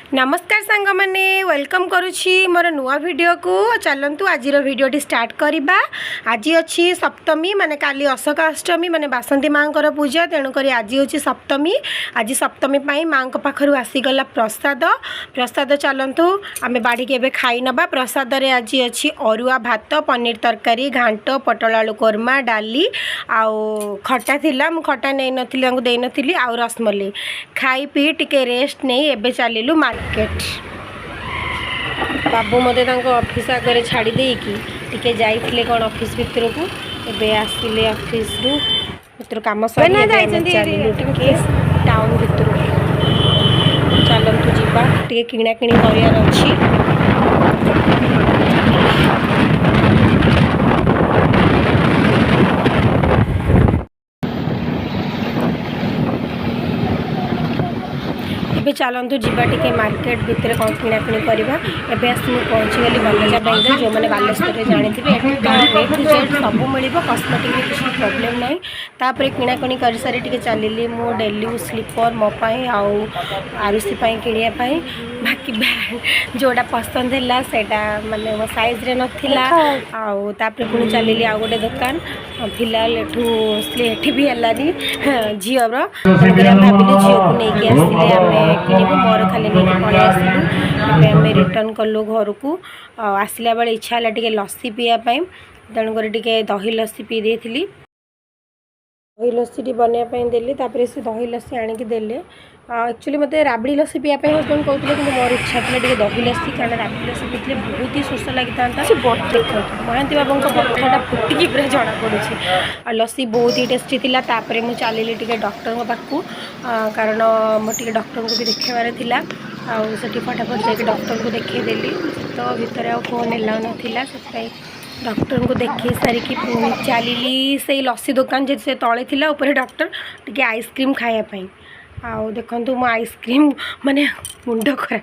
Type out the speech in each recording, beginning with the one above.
ନମସ୍କାର ସାଙ୍ଗମାନେ, welcome କରୁଛି ମୋର ନୂଆ ଭିଡ଼ିଓକୁ। ଚାଲନ୍ତୁ, ଆଜିର ଭିଡ଼ିଓଟି ଷ୍ଟାର୍ଟ କରିବା। ଆଜି ଅଛି ସପ୍ତମୀ, ମାନେ କାଲି ଅଶୋକାଷ୍ଟମୀ, ମାନେ ବାସନ୍ତୀ ମାଆଙ୍କର ପୂଜା। ତେଣୁକରି ଆଜି ହେଉଛି ସପ୍ତମୀ। ଆଜି ସପ୍ତମୀ ପାଇଁ ମାଆଙ୍କ ପାଖରୁ ଆସିଗଲା ପ୍ରସାଦ। ପ୍ରସାଦ ଚାଲନ୍ତୁ ଆମେ ବାଢ଼ିକି ଏବେ ଖାଇ ନେବା। ପ୍ରସାଦରେ ଆଜି ଅଛି ଅରୁଆ ଭାତ, ପନିର ତରକାରୀ, ଘାଣ୍ଟ, ପୋଟଳ ଆଳୁ କୋରମା, ଡାଲି ଆଉ ଖଟା ଥିଲା। ମୁଁ ଖଟା ନେଇନଥିଲି, ତାଙ୍କୁ ଦେଇନଥିଲି, ଆଉ ରସମଲେଇ। ଖାଇ ପିଇ ଟିକେ ରେଷ୍ଟ ନେଇ ଏବେ ଚାଲିଲୁ ମାର୍କେଟ। ବାବୁ ମୋତେ ତାଙ୍କ ଅଫିସ୍ ଆଗରେ ଛାଡ଼ି ଦେଇକି ଟିକେ ଯାଇଥିଲେ କ'ଣ ଅଫିସ୍ ଭିତରକୁ। ଏବେ ଆସିଲେ ଅଫିସରୁ। ଭିତରୁ କାମ ସରି ଏବେ ଆମେ ଚାଲିଲୁ ଟିକେ ଟାଉନ୍ ଭିତରକୁ। ଚାଲନ୍ତୁ ଯିବା, ଟିକେ କିଣାକିଣି କରିବାର ଅଛି। ଏବେ ଚାଲନ୍ତୁ ଯିବା ଟିକେ ମାର୍କେଟ ଭିତରେ, କ'ଣ କିଣାକିଣି କରିବା। ଏବେ ଆସି ମୁଁ ପହଞ୍ଚିଗଲି ବନଜା ବ୍ୟାଙ୍କରେ। ଯେଉଁମାନେ ବାଲେଶ୍ୱରରେ ଜାଣିଥିବେ, ଏଠି ତ ଏ ଟୁ ଜେଡ଼୍ ସବୁ ମିଳିବ, କସ୍ମେଟିକ୍ରେ କିଛି ପ୍ରୋବ୍ଲେମ୍ ନାହିଁ। ତାପରେ କିଣାକିଣି କରିସାରି ଟିକେ ଚାଲିଲି ମୁଁ ଡେଲି ୟୁଜ୍ ସ୍ଲିପର୍ ମୋ ପାଇଁ ଆଉ ଆରୁଷି ପାଇଁ କିଣିବା ପାଇଁ। ବାକି ଯେଉଁଟା ପସନ୍ଦ ହେଲା, ସେଇଟା ମାନେ ମୋ ସାଇଜ୍ରେ ନଥିଲା। ଆଉ ତାପରେ ପୁଣି ଚାଲିଲି ଆଉ ଗୋଟେ ଦୋକାନ। ଫିଲହାଲ ଏଠୁ ଏଠି ବି ହେଲାନି ଝିଅର। ତେଣୁକରି ଆମେ ଭାବିଲୁ ଝିଅକୁ ନେଇକି ଆସିଲେ ଆମେ କିଣିବୁ, ମୋର ଖାଲି ନେଇକି ପଳେଇ ଆସିଲୁ। ଏବେ ଆମେ ରିଟର୍ଣ୍ଣ କଲୁ ଘରକୁ। ଆଉ ଆସିଲା ବେଳେ ଇଚ୍ଛା ହେଲା ଟିକେ ଲସି ପିଇବା ପାଇଁ, ତେଣୁକରି ଟିକେ ଦହି ଲସି ପିଇ ଦେଇଥିଲି। ଦହି ଲସିଟି ବନେଇବା ପାଇଁ ଦେଲି, ତାପରେ ସେ ଦହି ଲସି ଆଣିକି ଦେଲେ। ଆକ୍ଚୁଆଲି ମୋତେ ରାବିଡ଼ି ଲସି ପିଇବା ପାଇଁ ହଜବେଣ୍ଡ କହୁଥିଲେ, କିନ୍ତୁ ମୋର ଇଚ୍ଛା ଥିଲା ଟିକେ ଦହି ଲସି, କାରଣ ରାବିଡ଼ି ଲସି ପିଇଥିଲେ ବହୁତ ହି ଶୋଷ ଲାଗିଥାନ୍ତା। ଦେଖନ୍ତୁ, ମହାନ୍ତି ବାବୁଙ୍କ ବଥାଟା ଫୁଟିକି ପୁରା ଜଣାପଡ଼ୁଛି। ଆଉ ଲସି ବହୁତ ହି ଟେଷ୍ଟି ଥିଲା। ତାପରେ ମୁଁ ଚାଲିଲି ଟିକେ ଡକ୍ଟରଙ୍କ ପାଖକୁ, କାରଣ ମୋର ଟିକେ ଡକ୍ଟରଙ୍କୁ ବି ଦେଖେଇବାର ଥିଲା। ଆଉ ସେଠି ଫଟାଫଟ ଯାଇକି ଡକ୍ଟରଙ୍କୁ ଦେଖେଇଦେଲି। ତ ଭିତରେ ଆଉ ଫୋନ୍ ଏଲାଉ ନଥିଲା, ସେଥିପାଇଁ ଡକ୍ଟରଙ୍କୁ ଦେଖେଇ ସାରିକି ପୁଣି ଚାଲିଲି ସେଇ ଲସି ଦୋକାନ, ଯେହେତୁ ସେ ତଳେ ଥିଲା, ଉପରେ ଡକ୍ଟର, ଟିକେ ଆଇସ୍କ୍ରିମ୍ ଖାଇବା ପାଇଁ। ଆଉ ଦେଖନ୍ତୁ, ମୋ ଆଇସ୍କ୍ରିମ୍ ମାନେ ମୁଣ୍ଡ ଖରାପ।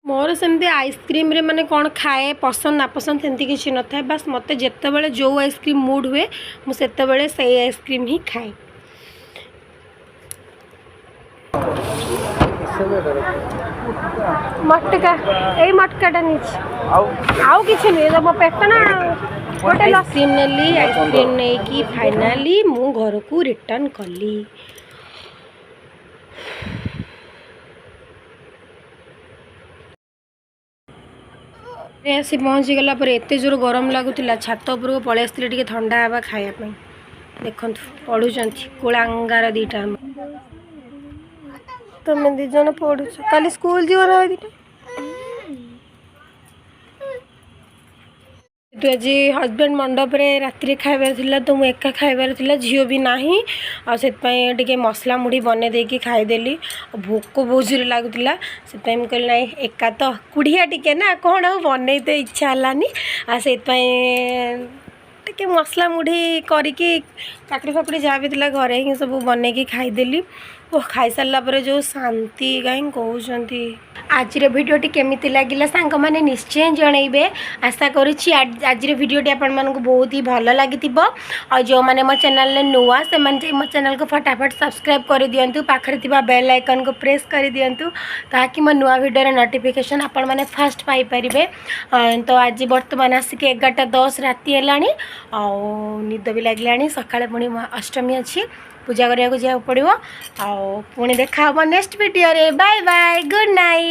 ମୋର ସେମିତି ଆଇସ୍କ୍ରିମ୍ରେ ମାନେ କ'ଣ ଖାଏ ପସନ୍ଦ ନାପସନ୍ଦ ସେମିତି କିଛି ନଥାଏ। ବାସ୍, ମୋତେ ଯେତେବେଳେ ଯେଉଁ ଆଇସ୍କ୍ରିମ୍ ମୁଡ଼୍ ହୁଏ, ମୁଁ ସେତେବେଳେ ସେଇ ଆଇସ୍କ୍ରିମ୍ ହିଁ ଖାଏ। ମଟକା, ଏଇ ମଟକାଟା ନେଇଛି, ଆଉ କିଛି ନୁହେଁ। ମୋ ପେଟ ନା ଗୋଟେ ଆଇସ୍କ୍ରିମ୍ ନେଲି। ଆଇସ୍କ୍ରିମ୍ ନେଇକି ଫାଇନାଲି ମୁଁ ଘରକୁ ରିଟର୍ଣ୍ଣ କଲି। ଆସି ପହଞ୍ଚିଗଲା ପରେ ଏତେ ଜୋର ଗରମ ଲାଗୁଥିଲା, ଛାତ ଉପରକୁ ପଳେଇ ଆସିଥିଲି ଟିକେ ଥଣ୍ଡା ହେବା ଖାଇବା ପାଇଁ। ଦେଖନ୍ତୁ, ପଢ଼ୁଛନ୍ତି କୁଳାଙ୍ଗାର ଦୁଇଟା। ତମେ ଦୁଇ ଜଣ ପଢ଼ୁଛ, କାଲି ସ୍କୁଲ ଯିବ ନା ଦୁଇଟା? କିନ୍ତୁ ଆଜି ହଜବେଣ୍ଡ ମଣ୍ଡପରେ ରାତିରେ ଖାଇବାର ଥିଲା, ତ ମୁଁ ଏକା ଖାଇବାର ଥିଲା, ଝିଅ ବି ନାହିଁ। ଆଉ ସେଥିପାଇଁ ଟିକେ ମସଲା ମୁଢ଼ି ବନେଇ ଦେଇକି ଖାଇଦେଲି। ଆଉ ଭୋକ ବହୁତ ଜୋରେ ଲାଗୁଥିଲା, ସେଥିପାଇଁ ମୁଁ କହିଲି ନାଇଁ, ଏକା ତ କୁଢ଼ିଆ ଟିକେ ନା କ'ଣ ଆଉ ବନେଇ ତ ଇଚ୍ଛା ହେଲାନି। ଆଉ ସେଥିପାଇଁ ଟିକେ ମସଲା ମୁଢ଼ି କରିକି କାକୁଡ଼ି ଫାକୁଡ଼ି ଯାହା ବି ଥିଲା ଘରେ ହିଁ ସବୁ ବନେଇକି ଖାଇଦେଲି। ଓ, ଖାଇସାରିଲା ପରେ ଯେଉଁ ଶାନ୍ତି, କାହିଁ କହୁଛନ୍ତି! ଆଜିର ଭିଡ଼ିଓଟି କେମିତି ଲାଗିଲା ସାଙ୍ଗମାନେ, ନିଶ୍ଚୟ ଜଣାଇବେ। ଆଶା କରୁଛି ଆଜିର ଭିଡ଼ିଓଟି ଆପଣମାନଙ୍କୁ ବହୁତ ହି ଭଲ ଲାଗିଥିବ। ଆଉ ଯେଉଁମାନେ ମୋ ଚ୍ୟାନେଲରେ ନୂଆ, ସେମାନେ ଯାଇ ମୋ ଚ୍ୟାନେଲକୁ ଫଟାଫଟ ସବସ୍କ୍ରାଇବ୍ କରିଦିଅନ୍ତୁ, ପାଖରେ ଥିବା ବେଲ୍ ଆଇକନ୍କୁ ପ୍ରେସ୍ କରିଦିଅନ୍ତୁ, ତାହାକି ମୋ ନୂଆ ଭିଡ଼ିଓର ନୋଟିଫିକେସନ୍ ଆପଣମାନେ ଫାଷ୍ଟ ପାଇପାରିବେ। ତ ଆଜି ବର୍ତ୍ତମାନ ଆସିକି 11ଟା 10 ରାତି ହେଲାଣି ଆଉ ନିଦ ବି ଲାଗିଲାଣି। ସକାଳେ ପୁଣି ଅଷ୍ଟମୀ ଅଛି, ପୂଜା କରିବାକୁ ଯିବାକୁ ପଡ଼ିବ। ଆଉ ପୁଣି ଦେଖା ହେବ ନେକ୍ସଟ ଭିଡ଼ିଓରେ। Bye bye, good night.